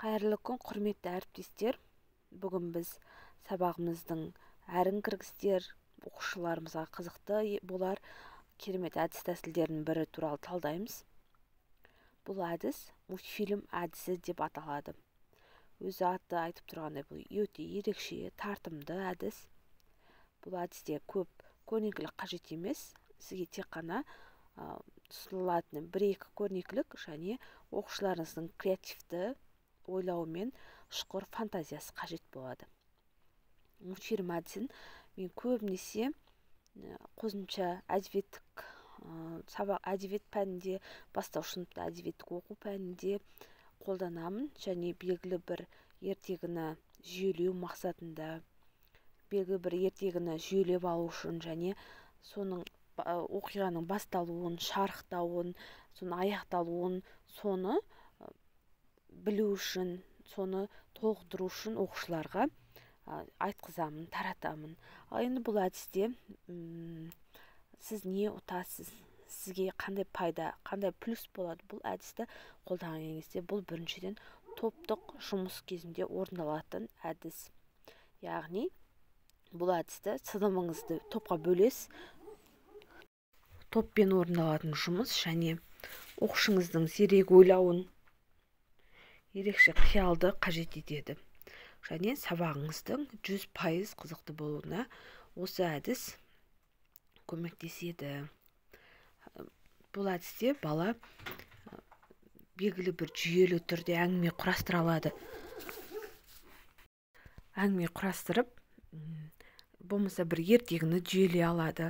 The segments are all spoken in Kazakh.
Қайырлы күн, құрметті әріптестер. Бүгін біз сабағымыздың әрін кіргіздер, оқушыларымызға қызықты болар керемет әдіс тәсілдерінің бірі туралы талдаймыз. Бұл әдіс мультфильм әдісі деп аталады. Өзі аты айтып тұрғандай, бұл өте ерекше, тартымды әдіс. Бұл әдісте көп көрнекілік қажет емес. Сізге тек қана ұсынылатын бір-екі көрнекілік және оқушыларыңыздың креативті ойлауы мен ұшқыр фантазиясы қажет болады. Мультфильм әдісін мен көбінесе қосымша әдебиеттік сабақ, әдебиет пәнінде, бастауыш сыныпта әдебиеттік оқу пәнінде қолданамын және белгілі бір ертегіні жүйелеу мақсатында, белгілі бір ертегіні жүйелеп алу үшін және соның оқиғаның басталуын, шарықтауын, соның аяқталуын, соны білу үшін, соны толықтыру үшін оқушыларға айтқызамын, таратамын. Ал енді бұл әдісте сіз не ұтасыз, сізге қандай пайда, қандай плюс болады бұл әдісті қолданған кезде? Бұл біріншіден топтық жұмыс кезінде орындалатын әдіс. Яғни бұл әдісті сыныбыңызды топқа бөлесіз, топпен орындалатын жұмыс және оқушыңыздың зерек ойлауын, ерекше қиялды қажет етеді. Және сабағыңыздың 100% қызықты болуына осы әдіс көмектеседі. Бұл әдісте бала белгілі бір жүйелі түрде әңгіме құрастыра алады. Әңгіме құрастырып, болмаса бір ертегіні жүйелей алады.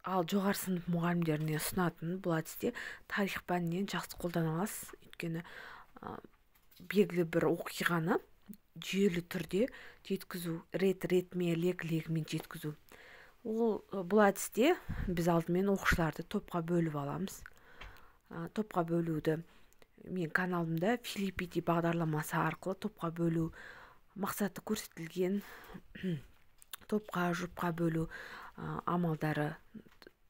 Ал жоғары сынып мұғалімдеріне ұсынатын бұл әдісте тарих пәнінен жақсы қолдана аласыз. Өйткені белгілі бір оқиғаны жүйелі түрде жеткізу, рет-ретімен, лек-легімен жеткізу. Ол бұл әдісте біз алдымен оқушыларды топқа бөліп аламыз. Топқа бөлуді мен каналымда Филиппиди бағдарламасы арқылы топқа бөлу мақсаты көрсетілген, топқа, жұпқа бөлу амалдары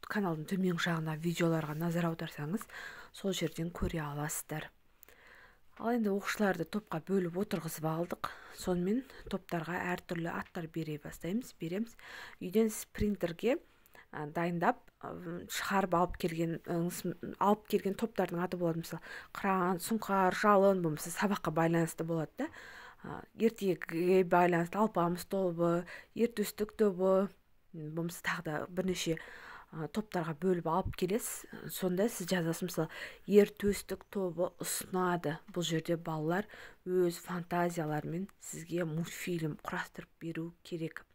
каналдың төменгі жағына видеоларға назар аударсаңыз, сол жерден көре аласыздар. Ал енді оқушыларды топқа бөліп отырғызып алдық. Сонымен топтарға әртүрлі аттар бере бастаймыз, береміз. Үйден принтерге дайындап, шығарып алып келген топтардың аты болады. Мысалы, қыран, сұңқар, жалын, болмаса сабаққа байланысты болады да. Ертегіге байланысты алпамыс тобы, ертөстік тобы, болмаса тағы да бірнеше топтарға бөліп алып келесіз. Сонда сіз жазасыз, мысалы, ертөстік тобы ұсынады. Бұл жерде балалар өз фантазияларымен сізге мультфильм құрастырып беру керек.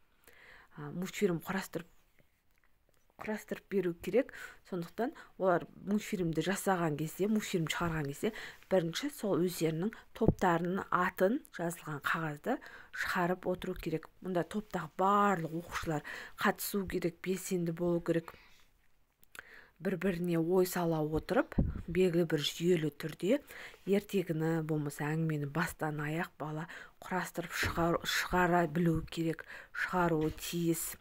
Мультфильм құрастырып беру керек. Сондықтан олар мультфильмді жасаған кезде, мультфильм шығарған кезде бірінші сол өздерінің топтарының атын жазылған қағазды шығарып отыру керек. Мұнда топтағы барлық оқушылар қатысу керек, белсенді болу керек. Бір-біріне ой сала отырып, белгілі бір жүйелі түрде ертегіні, болмаса әңгімені бастан аяқ бала құрастырып шығара білу керек, шығаруы тиіс.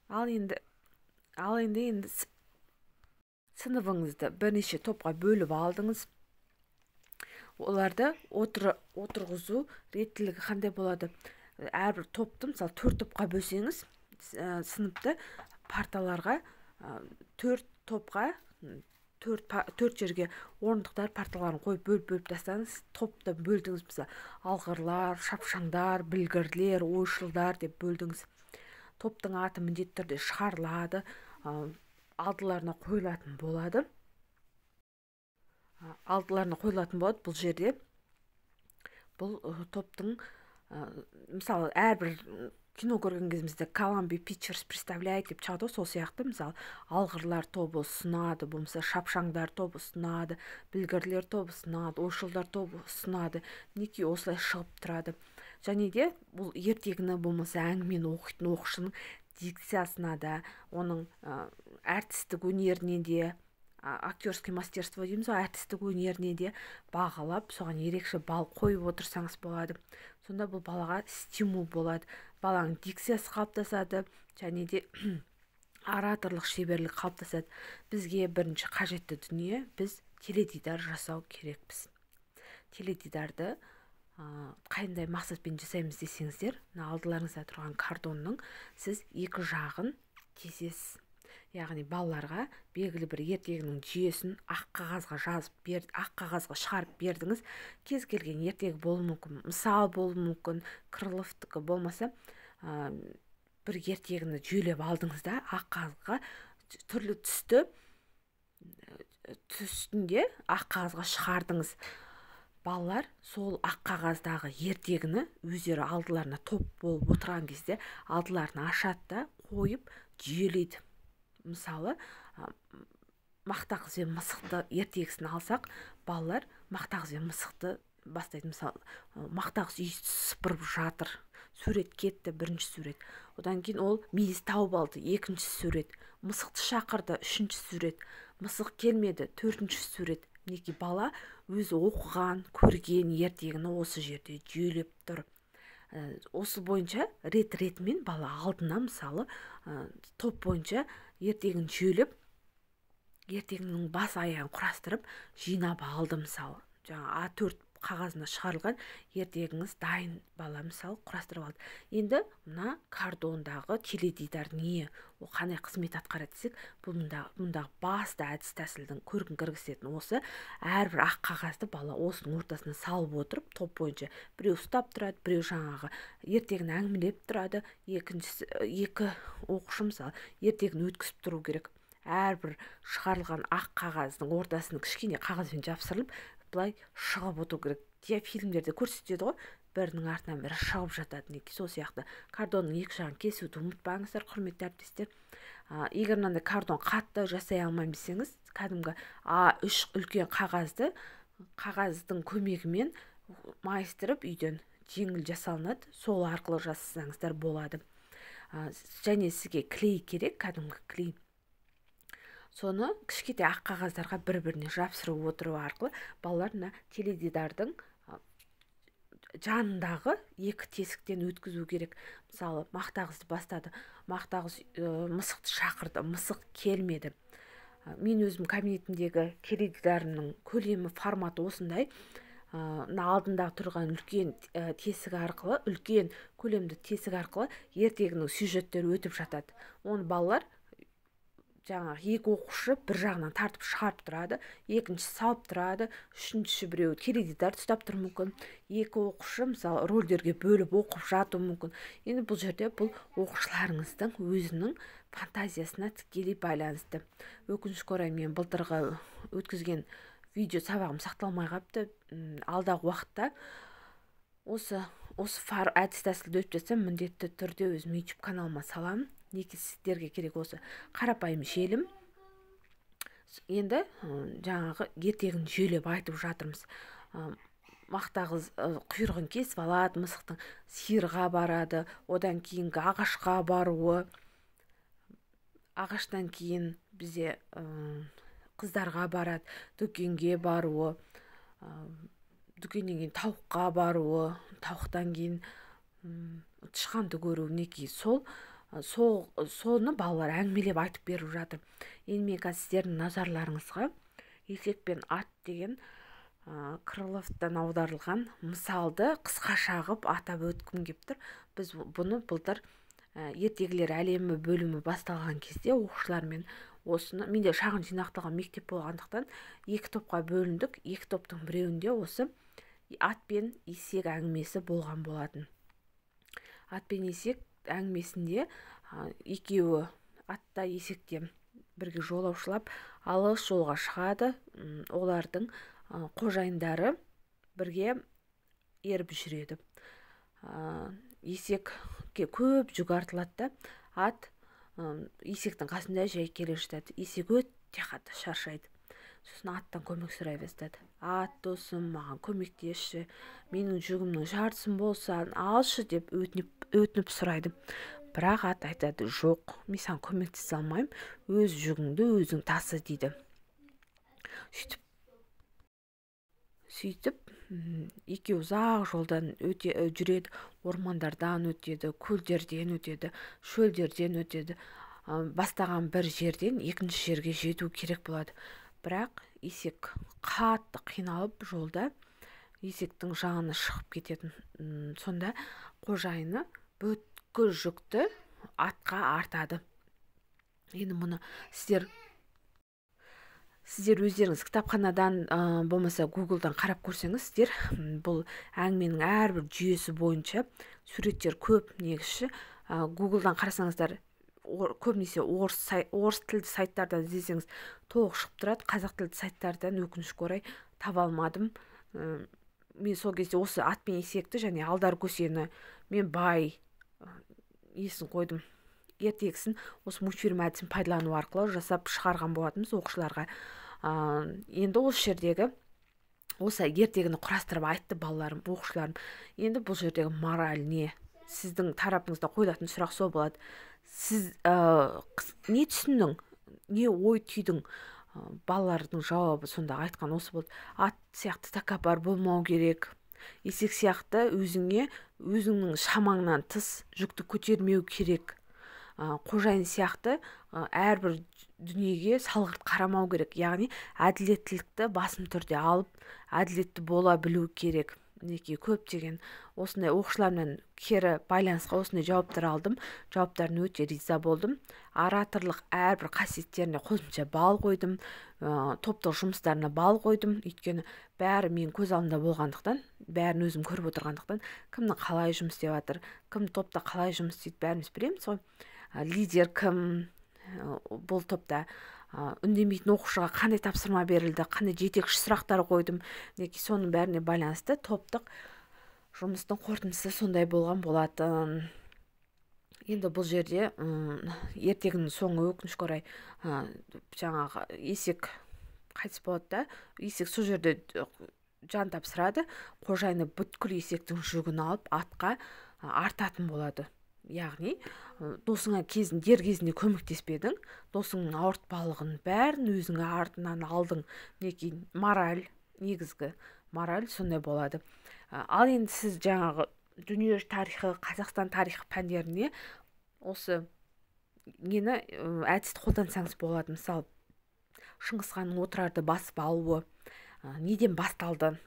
Ал енді сыныбыңызды бірнеше топқа бөліп алдыңыз. Оларды отырғызу реттілігі қандай болады? Әрбір топты, мысалы, 4 топқа бөлсеңіз, сыныпты парталарға 4 топқа, 4 жерге орындықтар, парталарын қойып бөліп-бөліп тастаңыз, топты бөлдіңіз, мысалы, алғырлар, шапшаңдар, білгірлер, ойшылдар деп бөлдіңіз. Топтың аты міндетті түрде шығарылады, алдыларына қойылатын болады. Алдыларына қойылатын болады. Бұл жерде бұл топтың, мысалы, әрбір кино көрген кезімізде Columbia Pictures представляет деп шығады, сол сияқты, мысалы, алғырлар тобы ұсынады, болмаса шапшаңдар тобы ұсынады, білгірлер тобы ұсынады, ойшылдар тобы ұсынады. Мінекей осылай шығып тұрады. Және де бұл ертегіні, болмаса әңгімені оқитын оқушының дикциясына да, оның әртістік өнеріне де, актерский мастерство дейміз ғой, әртістік өнеріне де бағалап, соған ерекше балл қойып отырсаңыз болады. Сонда бұл балаға стимул болады. Баланың дикциясы қалыптасады, және де Ораторлық шеберлік қалыптасады. Бізге бірінші қажетті дүние, біз теледидар жасау керекпіз. Теледидарды қандай мақсатпен жасаймыз десеңіздер, мына алдыларыңызда тұрған картонның сіз екі жағын кесесіз. Яғни балаларға белгілі бір ертегінің жүйесін ақ қағазға жазып бер, ақ қағазға шығарып бердіңіз. Кез келген ертегі болуы мүмкін, мысал болуы мүмкін, Крыловтікі болмаса, бір ертегіні жүйелеп алдыңыз да, ақ қағазға түрлі түсті түстінде ақ қағазға шығардыңыз. Балалар сол ақ қағаздағы ертегіні өздері алдыларына топ болып отырған кезде алдыларына ашады да қойып жүйелейді. Мысалы, мақта қыз бен мысықты ертегісін алсақ, балалар мақта қыз бен мысықты бастайды. Мысалы, мақта қыз үй сыпырып жатыр, сурет кетті, бірінші сурет. Одан кейін ол мейіз тауып алды, екінші сурет. Мысықты шақырды, үшінші сурет. Мысық келмеді, төртінші сурет. Мінекей бала өзі оқыған, көрген ертегіні осы жерде жүйелеп тұр. Осы бойынша рет-ретімен бала алдына, мысалы, топ бойынша ертегіні жүйелеп, ертегінің бас аяғын құрастырып жинап алды. Мысалы, жаңа А4 қағазына шығарылған ертегіңіз дайын, бала мысалы құрастырып алды. Енді мына картондағы теледидар не, ол қандай қызмет атқарады десек, бұл мұндағы басты әдіс тәсілдің көркін кіргізетін осы. Әрбір ақ қағазды бала осының ортасына салып отырып, топ бойынша біреу ұстап тұрады, біреу жаңағы ертегіні әңгімелеп тұрады, екіншісі, екі оқушы мысалы ертегіні өткізіп тұру керек. Әрбір шығарылған ақ қағаздың ортасын кішкене қағазбен жапсырылып, былай шығып отыру керек. Фильмдерде көрсетеді ғой, бірінің артынан бірі шығып жатады. Мінекей сол сияқты картонның екі жағын кесуді ұмытпаңыздар, құрметті әріптестер. Егер мынандай картон қатты жасай алмаймын десеңіз, кәдімгі А3 үлкен қағазды қағаздың көмегімен майыстырып үйден жеңіл жасалынады, сол арқылы жасасаңыздар болады. Және сізге клей керек, кәдімгі клей. Соны кішкентай ақ қағаздарға бір-біріне жапсырып отыру арқылы балалар мына теледидардың жанындағы екі тесіктен өткізу керек. Мысалы, мақта қызды бастады, мақта қыз мысықты шақырды, мысық келмеді. Мен өзім кабинетімдегі теледидарымның көлемі, форматы осындай. Мына алдында тұрған үлкен тесік арқылы, үлкен көлемді тесік арқылы ертегінің сюжеттері өтіп жатады. Оны балалар жаңағы екі оқушы бір жағынан тартып шығарып тұрады, екіншісі салып тұрады, үшіншісі біреуі теледидар ұстап тұруы мүмкін. Екі оқушы мысалы рөлдерге бөліп оқып жатуы мүмкін. Енді бұл жерде бұл оқушыларыңыздың өзінің фантазиясына тікелей байланысты. Өкінішке орай, мен былтырғы өткізген видео сабағым сақталмай қалыпты. Алдағы уақытта осы әдіс тәсілді өтіп жатсам, міндетті түрде өзім YouTube каналыма саламын. Неге сіздерге керек осы қарапайым желім. Енді жаңағы ертегіні жүйелеп айтып жатырмыз. Мақта қыз құйрығын кесіп алады, мысықтың сиырға барады, одан кейінгі ағашқа баруы, ағаштан кейін бізде қыздарға барады, дүкенге баруы, дүкеннен кейін тауыққа баруы, тауықтан кейін тышқанды көру. Мінекей соны балалар әңгімелеп айтып беріп жатыр. Енді мен қазір сіздердің назарларыңызға есек пен ат деген Крыловтан аударылған мысалды қысқаша қылып атап өткім келіп тұр. Біз бұны былтыр ертегілер әлемі бөлімі басталған кезде оқушылармен осыны, менде шағын жинақталған мектеп болғандықтан екі топқа бөліндік. Екі топтың біреуінде осы ат пен есек әңгімесі болған болатын. Ат пен есек әңгімесінде екеуі атта есекте бірге жолаушылап алыс жолға шығады. Олардың қожайындары бірге еріп жүреді. Есекке көп жүк артылады да, ат есектің қасында жай келе жатады. Есек өте қатты шаршайды. Сосын аттан көмек сұрай бастады. Ат досым, маған көмектесші, менің жүгімнің жартысын болса алшы деп өтініп сұрайды. Бірақ ат айтады, жоқ, мен саған көмектесе алмаймын, өз жүгіңді өзің тасы дейді. Сөйтіп екеуі ұзақ жолдан өте жүреді, ормандардан өтеді, көлдерден өтеді, шөлдерден өтеді. бастаған бір жерден екінші жерге жету керек болады. Бірақ есек қатты қиналып жолда есектің жаны шығып кететін. Сонда қожайыны бүткіл жүкті атқа артады. Енді мұны сіздер өздеріңіз кітапханадан болмаса Гуглдан қарап көрсеңіз, сіздер бұл әңгіменің әрбір жүйесі бойынша суреттер көп. Негізі Гуглдан қарасаңыздар, көбінесе орыс тілді сайттардан іздесеңіз толық шығып тұрады. Қазақ тілді сайттардан өкінішке орай таба алмадым. Мен сол кезде осы ат пен есекті және Алдар көсені мен бай есін қойдым. Ертегісін осы мультфильм әдісін пайдалану арқылы жасап шығарған болатынбыз оқушыларға. Енді осы жердегі осы ертегіні құрастырып айтты балаларым, оқушыларым. Енді бұл жердегі мораль не? Сіздің тарапыңызда қойылатын сұрақ сол болады. Сіз не түсіндің, не ой түйдің? Балалардың жауабы сонда айтқан осы болды. Ат сияқты тәкаппар болмау керек. Есек сияқты өзіңе, өзіңнің шамаңнан тыс жүкті көтермеу керек. Қожайын сияқты әрбір дүниеге салғырт қарамау керек. Яғни әділеттілікті басым түрде алып, әділетті бола білу керек. Мінекей көптеген осындай оқушылармен кері байланысқа осындай жауаптар алдым. Жауаптарын өте риза болдым. Ораторлық әрбір қасиеттеріне қосымша балл қойдым. Топтық жұмыстарына балл қойдым. Өйткені бәрі мен көз алдымда болғандықтан, бәрін өзім көріп отырғандықтан, кімнің қалай жұмыс істеп жатыр, кім топта қалай жұмыс істейді, бәріміз білеміз ғой. Лидер кім, бұл топта үндемейтін оқушыға қандай тапсырма берілді, қандай жетекші сұрақтар қойдым. Мінекей соның бәріне байланысты топтық жұмыстың қорытындысы сондай болған болатын. Енді бұл жерде ертегінің соңы өкінішке орай жаңағы есек қайтыс болады да, есек сол жерде жан тапсырады. Қожайыны бүткіл есектің жүгін алып атқа артатын болады. Яғни досыңа дер кезінде көмектеспедің, досыңның ауыртпалығын бәрін өзіңе артынан алдың. Мінекей мораль, негізгі мораль сондай болады. Ал енді сіз жаңағы дүние тарихы, Қазақстан тарихы пәндеріне осы нені әдісті қолдансаңыз болады. Мысалы, Шыңғыс ханның Отырарды басып алуы неден басталды,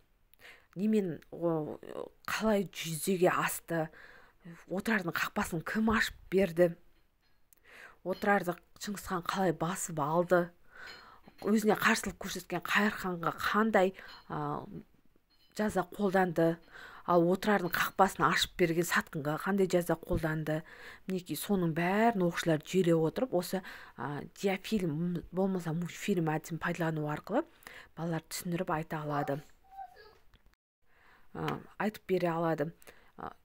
немен қалай жүзеге асты, Отырардың қақпасын кім ашып берді, Отырарды Шыңғыс хан қалай басып алды, өзіне қарсылық көрсеткен Қайыр ханға қандай жаза қолданды, ал Отырардың қақпасын ашып берген сатқынға қандай жаза қолданды. Мінекей соның бәрін оқушылар жүйелеп отырып, осы диафильм болмаса мультфильм әдісін пайдалану арқылы балалар түсіндіріп айта алады, айтып бере алады.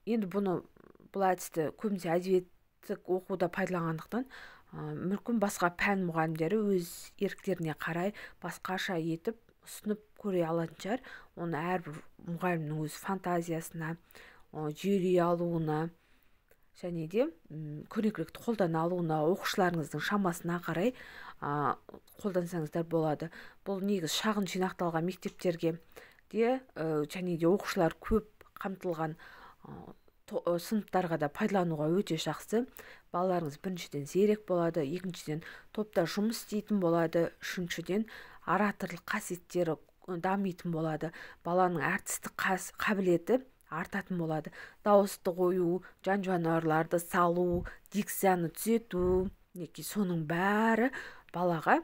Енді бұл әдісті көбінесе әдебиеттік оқуда пайдаланғандықтан, мүмкін басқа пән мұғалімдері өз еріктеріне қарай басқаша етіп ұсынып көре алатын шығар. Оны әрбір мұғалімнің өз фантазиясына, жүйелей алуына және де көрнекілікті қолдана алуына, оқушыларыңыздың шамасына қарай қолдансаңыздар болады. Бұл негіз шағын жинақталған мектептерге де және де оқушылар көп қамтылған сыныптарға да пайдалануға өте жақсы. Балаларыңыз біріншіден зерек болады, екіншіден топта жұмыс істейтін болады, үшіншіден ораторлық қасиеттері дамитын болады, баланың әртістік қабілеті артатын болады. Дауысты қою, жан-жануарларды салу, дикцияны түзету, мінекей соның бәрі балаға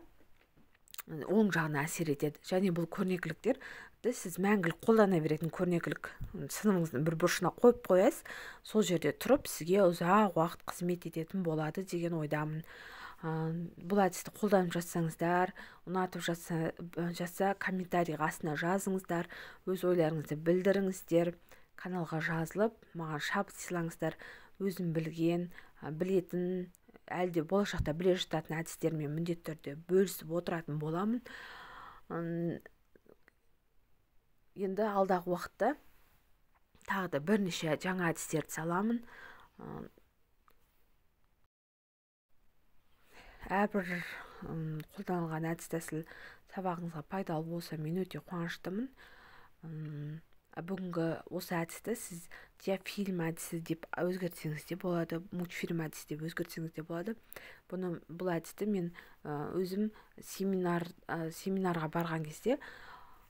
оң жағына әсер етеді. Және бұл көрнекіліктерді сіз мәңгілік қолдана беретін көрнекілік сыныбыңыздың бір бұрышына қойып қоясыз, сол жерде тұрып сізге ұзақ уақыт қызмет ететін болады деген ойдамын. Бұл әдісті қолданып жатсаңыздар, ұнатып жатса комментарийға астына жазыңыздар, өз ойларыңызды білдіріңіздер, каналға жазылып, маған шабыт сыйлаңыздар. Өзім білген, білетін, әлі де болашақта біле жататын әдістермен міндетті түрде бөлісіп отыратын боламын. Енді алдағы уақытта тағы да бірнеше жаңа әдістерді саламын. Әрбір қолданылған әдіс тәсіл сабағыңызға пайдалы болса, мен өте қуаныштымын. Бүгінгі осы әдісті сіз диафильм әдісі деп өзгертсеңіз де болады, мультфильм әдісі деп өзгертсеңіз де болады. Бұл әдісті мен өзім семинарға барған кезде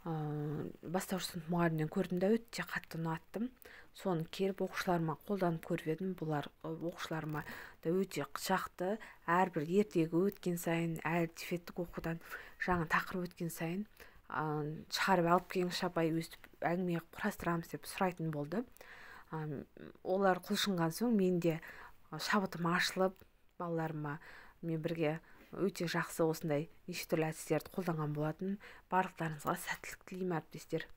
бастауыш сынып мұғалімінен көрдім да, өте қатты ұнаттым. Соны келіп оқушыларыма қолданып көріп едім. Бұлар оқушыларыма да өте жақты. Әрбір ертегі өткен сайын, әр дефектік оқудан жаңа тақырып өткен сайын шығарып алып келіңізші, апай, өстіп әңгіме құрастырамыз деп сұрайтын болды. Олар құлшынған соң, мен де шабытым ашылып, балаларыма мен бірге өте жақсы осындай неше түрлі әдістерді қолданған болатын. Барлықтарыңызға сәттілік тілеймін, әріптестер.